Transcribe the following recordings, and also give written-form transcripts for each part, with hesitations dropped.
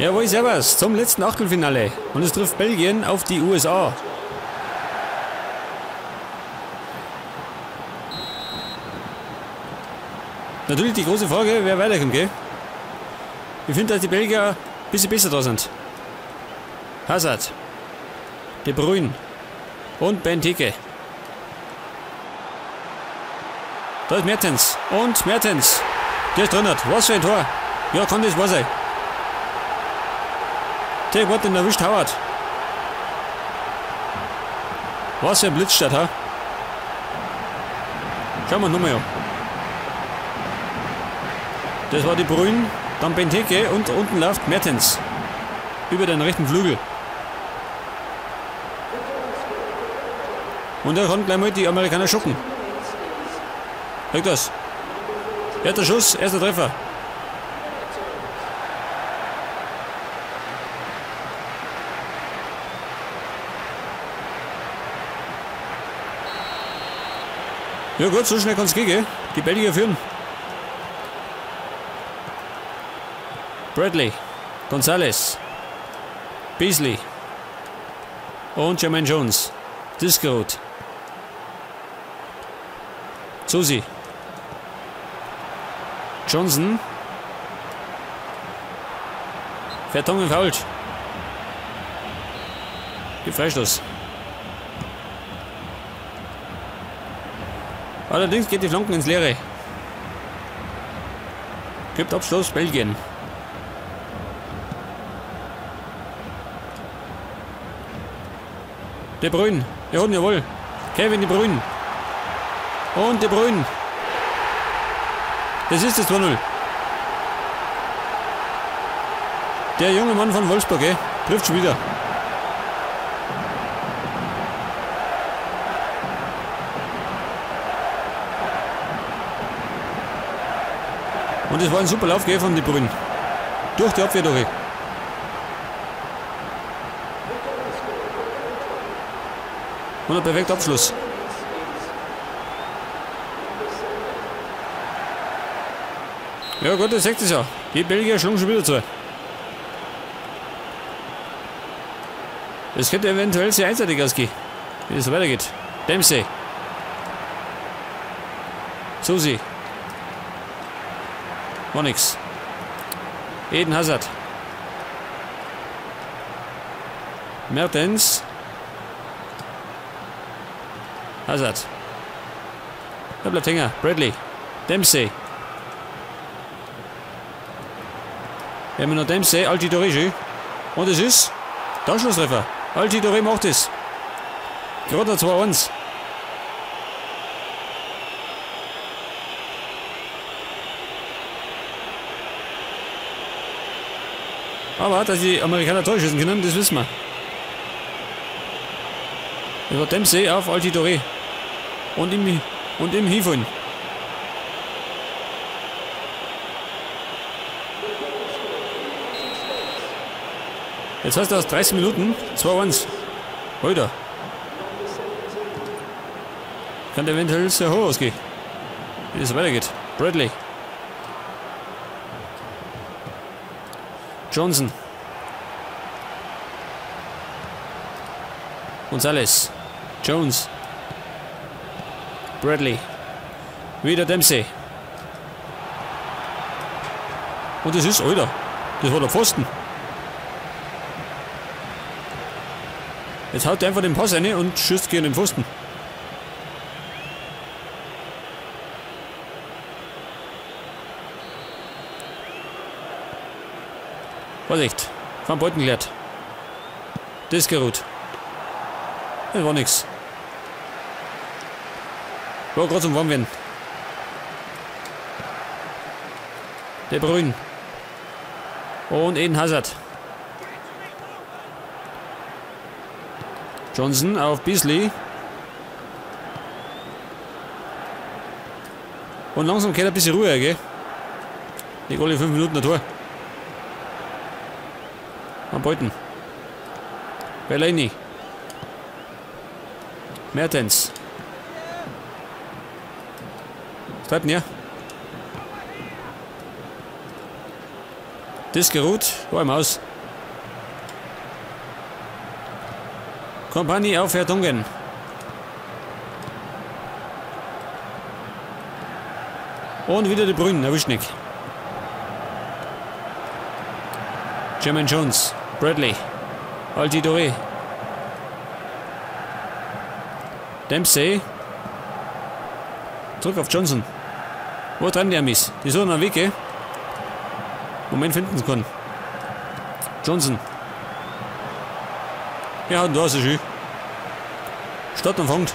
Jawohl, servus zum letzten Achtelfinale. Und es trifft Belgien auf die USA. Natürlich die große Frage, wer weiterkommt, gell? Ich finde, dass die Belgier ein bisschen besser da sind. Hazard, De Bruyne und Benteke. Da ist Mertens. Und Mertens. Der ist drin. Was für ein Tor. Ja, kann das wahr sein. Der hat den erwischt, Howard. Was für ein Blitzstart, ha? Schauen wir nochmal an. Das war De Bruyne, dann Benteke und unten läuft Mertens. Über den rechten Flügel. Und er kann gleich mal die Amerikaner schocken. Sag das. Erster Schuss, erster Treffer. Ja gut, so schnell kann es gehen, gell? Die Belgier führen. Bradley, Gonzalez, Beasley und Jermaine Jones. Discroad. Susi. Johnson. Vertonghen fault. Gibt Freistoß. Allerdings geht die Flanken ins Leere. Gibt Abschluss Belgien. De Bruyne. Ja, jawohl. Kevin De Bruyne. Und De Bruyne. Das ist das 2-0. Der junge Mann von Wolfsburg, ey, trifft schon wieder. Und es war ein super Lauf, gell, von De Bruyne. Durch die Abwehr durch. Und ein perfekter Abschluss. Ja gut, das seht ihr ja. Die Belgier schlagen schon wieder zu. Es könnte eventuell sehr einseitig ausgehen, wie es weitergeht. Dempsey. Susi. War nix. Eden Hazard. Mertens. Hazard. Da bleibt hängen. Bradley. Dempsey. Wir haben noch Dempsey, Altidore. Und es ist der Anschlusstreffer. Altidore macht es. Gerade noch 2-1. Aber dass die Amerikaner Tor schießen können, das wissen wir. Das war Dempsey auf Altidore. Und im Hinfallen. Jetzt heißt das 30 Minuten, 2-1. Heute. Kann eventuell sehr hoch ausgehen, wie es weitergeht. Bradley. Johnson. Gonzalez. Jones. Bradley. Wieder Dempsey. Und das ist, Alter, das war der Pfosten. Jetzt haut er einfach den Pass rein und schießt gegen den Pfosten. Vorsicht, Van Beuten klärt. Diskerud. Das war nix. War gerade zum Warmwerden. De Bruyne. Und Eden Hazard. Johnson auf Beasley. Und langsam kehrt ein bisschen Ruhe, gell? Nicht alle 5 Minuten ein Tor. Am Beuten. Bellini. Mertens. Was treibt denn hier? Diskerud. War im Haus. Kompany auf Vertonghen. Und wieder De Bruyne, erwischt nicht. Jermaine Jones, Bradley, Altidore, Dempsey, zurück auf Johnson. Wo treiben die Amis? Die suchen einen Weg, gell? Moment, finden sie keinen. Johnson. Ja, und da ist es schön. Statt und fangt.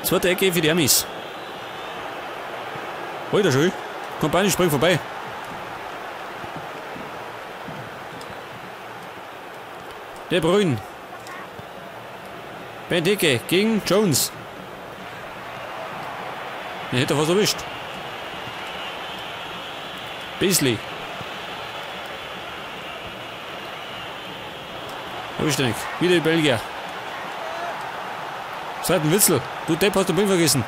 Zweite Ecke für die Amis. Alter, schön. Kompany springt vorbei. De Bruyne. Benteke gegen Jones. Den hätte er fast erwischt. Beasley. Erwischt er nicht. Wieder die Belgier. Seiten Witzel. Du Depp, hast den Ball vergessen.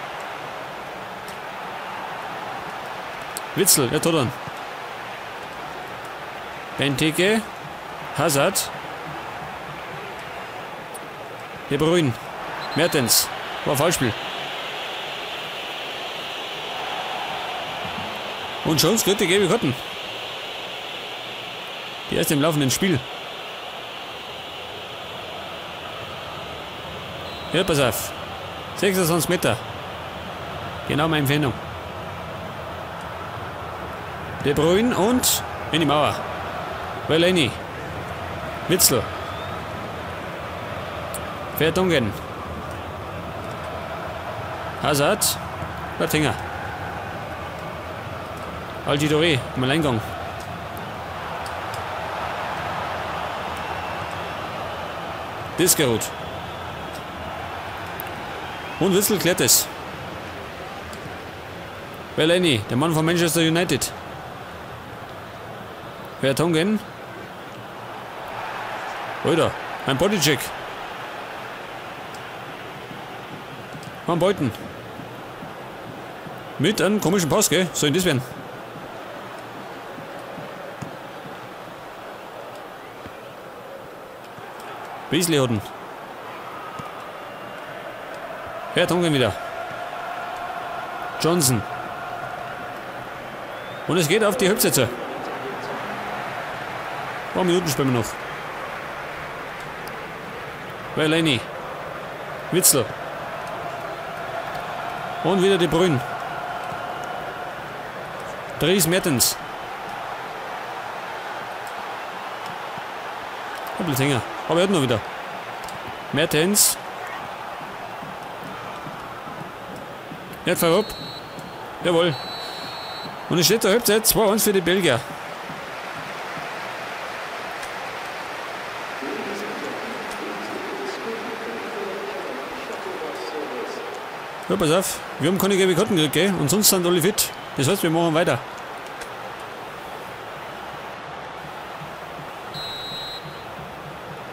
Witzel, er tut an. Benteke. Hazard. De Bruyne. Mertens. War Foulspiel. Und Jones kriegt die gelbe Karten. Die erste im laufenden Spiel. Ja, pass auf. 26 Meter. Genau meine Empfehlung. De Bruyne und in die Mauer. Fellaini. Witzel. Vertonghen. Hazard. Bleibt hängen. Altidore im Alleingang. Diskerud. Und Witzel klärt es. Fellaini, der Mann von Manchester United. Vertonghen. Alter, ein Bodycheck. Van Beuten. Mit einem komischen Pass, gell? Soll denn das werden? Beasley hat ihn. Vertonghen wieder. Johnson. Und es geht auf die Halbzeit. Ein paar Minuten spielen wir noch. Fellaini. Witzel. Und wieder De Bruyne. Dries Mertens. Ein bisschen Hänger. Aber er hat noch wieder. Mertens. Er hat ab. Jawohl. Und es steht zur Halbzeit 2-1 für die Belgier. Ja, pass auf, wir haben keine gelbe Karten gekriegt, gell? Und sonst sind alle fit. Das heißt, wir machen weiter.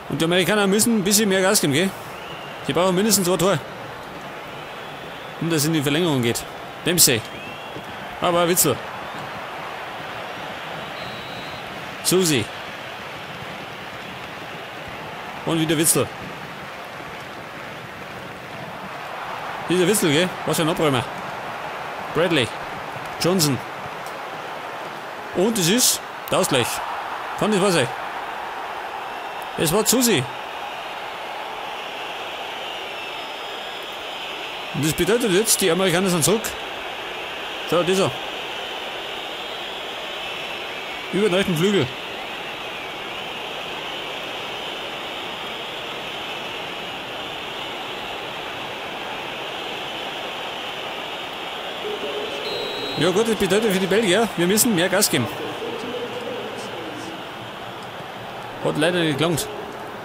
Und die Amerikaner müssen ein bisschen mehr Gas geben, gell? Die brauchen mindestens 2 Tore. Um dass es in die Verlängerung geht. Dempsey. Aber Witzel. Susi. Und wieder Witzel. Dieser Witzel, gell? Was für ein Abräumer. Bradley. Johnson. Und es ist der Ausgleich. Kann das wahr sein? Es war Susi. Und das bedeutet jetzt, die Amerikaner sind zurück. Schau, dieser. Über den rechten Flügel. Ja gut, das bedeutet für die Belgier, wir müssen mehr Gas geben. Hat leider nicht gelangt.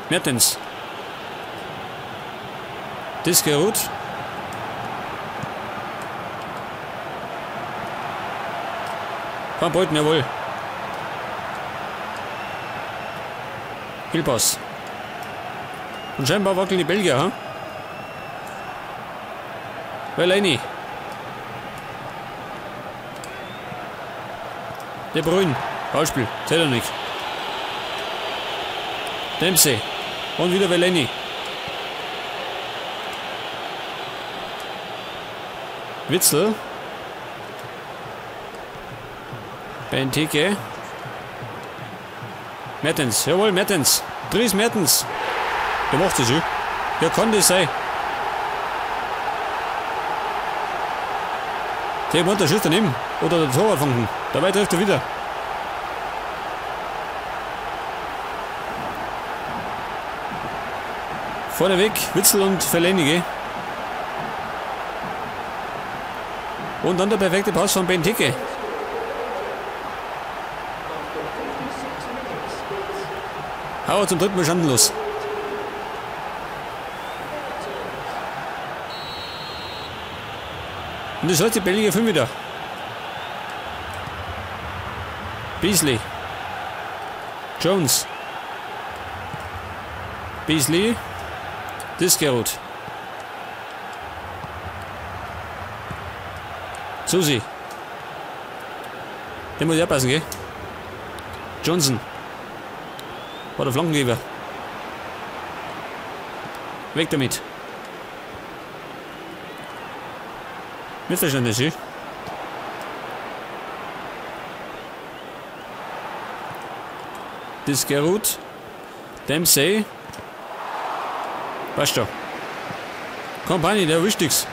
Mertens. Diskerud. Van Beuten, jawohl. Fehlpass. Und scheinbar wackeln die Belgier, ha? Fellaini. De Bruyne. Ballspiel. Zählt er nicht. Dempsey. Und wieder Veleni. Witzel. Benteke. Mertens. Jawohl, Mertens. Dries Mertens. Der macht das schon. Ja, kann das sein. Der meint, der schießt daneben. Oder der Torwart fangen. Dabei trifft er wieder. Vorneweg Witzel und Fellaini. Und dann der perfekte Pass von Benteke. Hauer zum dritten Mal schandenlos. Und das heißt, die Belgier 5 wieder. Beasley. Jones. Beasley. Diskerud. Susi. Den muss ich abpassen, gell? Johnson. War der Flankengeber. Weg damit. Missverständnis, hm? Diskerud. Dempsey. Passt schon. Kompany, der erwischt nichts.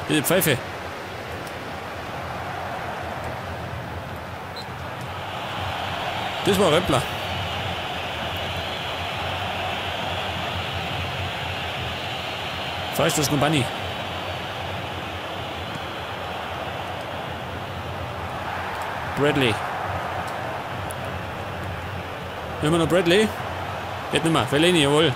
Diese Pfeife. Das war Röppler. Falsch, das ist Kompany. Bradley. Immer noch Bradley. Geht nicht mehr. Fellaini, jawohl.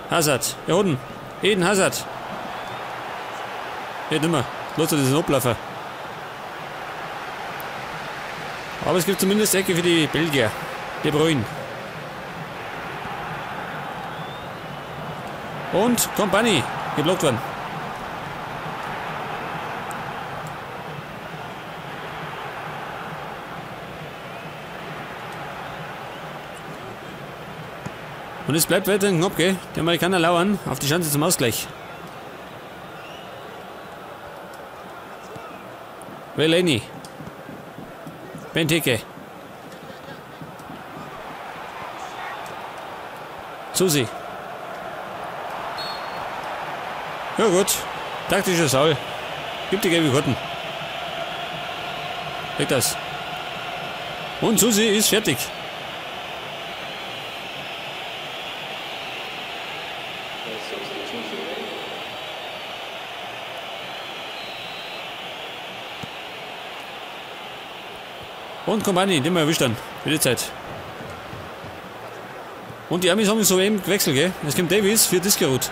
Hazard. Ja, unten. Eden Hazard. Geht nicht mehr. Los, das ist ein Abläufer. Aber es gibt zumindest Ecke für die Belgier. De Bruyne. Und Kompany. Geblockt worden. Und es bleibt weiterhin knapp, gell? Die Amerikaner lauern auf die Chance zum Ausgleich. Fellaini. Benteke. Susi. Ja gut. Taktischer Saul. Gibt die gelbe Karten. Weg das. Und Susi ist fertig. Und Kompany, den wir erwischt dann. Für die Zeit. Und die Amis haben so eben gewechselt, gell? Es kommt Davies für Diskerud.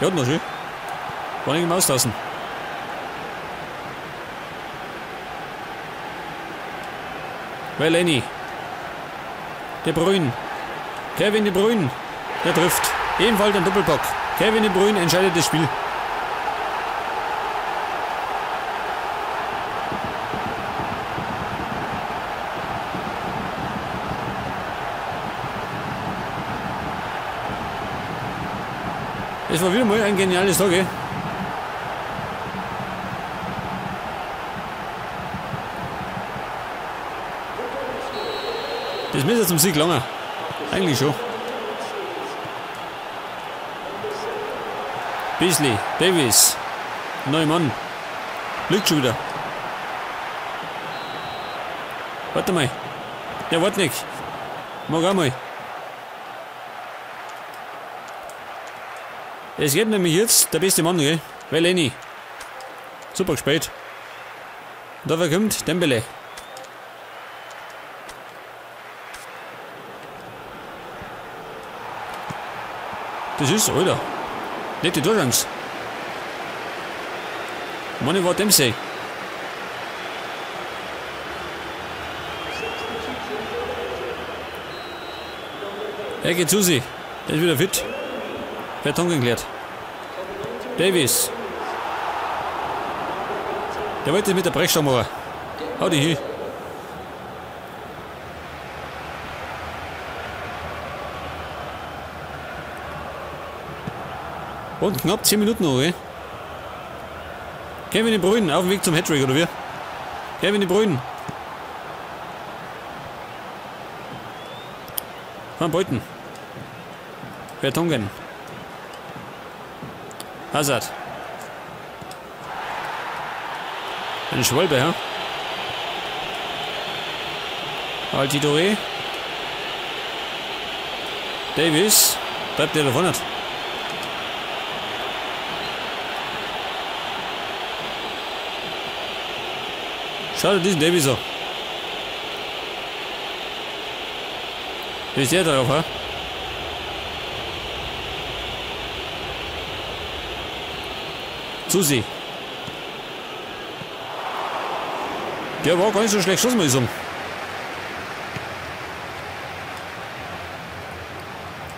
Ja, noch schön. War nicht im Auslassen. Fellaini. De Bruyne. Kevin De Bruyne. Der trifft. Ebenfalls ein Doppelpack. Kevin De Bruyne entscheidet das Spiel. Es war wieder mal ein geniales Tag, ey. Das müsste zum Sieg langen. Eigentlich schon. Beasley, Davies, Neumann. Liegt schon wieder. Warte mal. Ja, warte nicht. Mag auch mal. Es geht nämlich jetzt der beste Mann, gell? Fellaini. Super gespielt. Und dafür kommt Dembele. Das ist, Alter. Nicht die Torchance. Mann, war Dempsey. Er geht zu sie. Der ist wieder fit. Beton geklärt. Davies. Der wollte mit der Brechstange machen. Hau dich hin. Und knapp 10 Minuten noch, gell? Kevin De Bruyne auf dem Weg zum Hattrick, oder wie? Kevin De Bruyne. Van Beuten. Vertonghen. Hazard. Eine Schwalbe, ja? Altidore. Davies. Bleibt der davon nicht. Schau dir diesen Davies an. Wie ist der drauf, ha? Susi. Der war gar nicht so schlecht geschossen, muss ich sagen.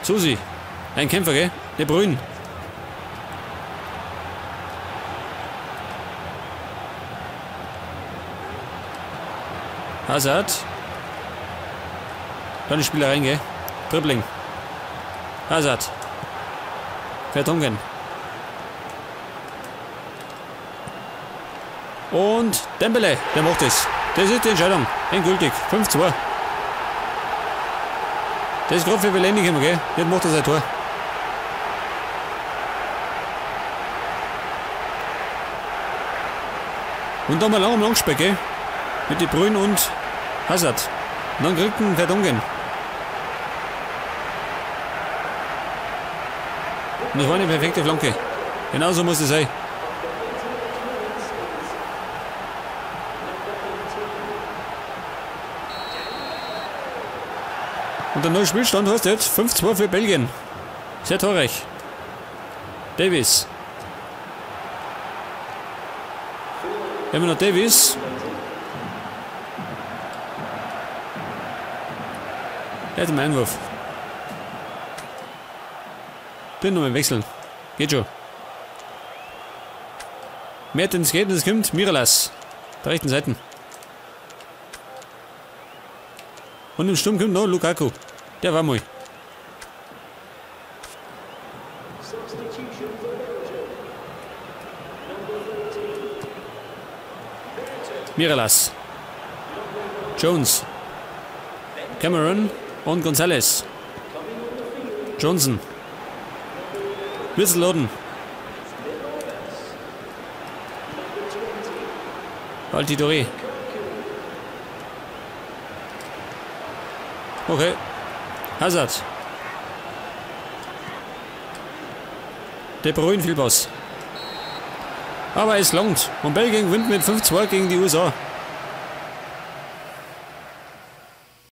Susi. Ein Kämpfer, gell? De Bruyne. Hazard. Dann die Spieler rein, gell? Dribbling. Hazard. Vertonghen. Und Dembele, der macht es. Das ist die Entscheidung. Endgültig. 5-2. Das ist gerade für Belendi gekommen, gell? Jetzt macht er sein Tor. Und dann mal lang um Langspeck, gell? Mit De Bruyne und Hazard. Und dann kriegt ein Vertonghen. Und das war eine perfekte Flanke. Genauso muss es sein. Und der neue Spielstand heißt jetzt 5-2 für Belgien. Sehr torreich. Davies. Immer noch Davies. Er hat einen Einwurf. Den nochmal wechseln. Geht schon. Mertens geht und es kommt Mirallas. Der rechten Seite. Und im Sturm kommt noch Lukaku. Der war mal. Mirallas. Jones. Cameron und González. Johnson. Whistle. Altidore. Okay. Hazard. De Bruyne viel Pass. Aber es langt. Und Belgien gewinnt mit 5-2 gegen die USA.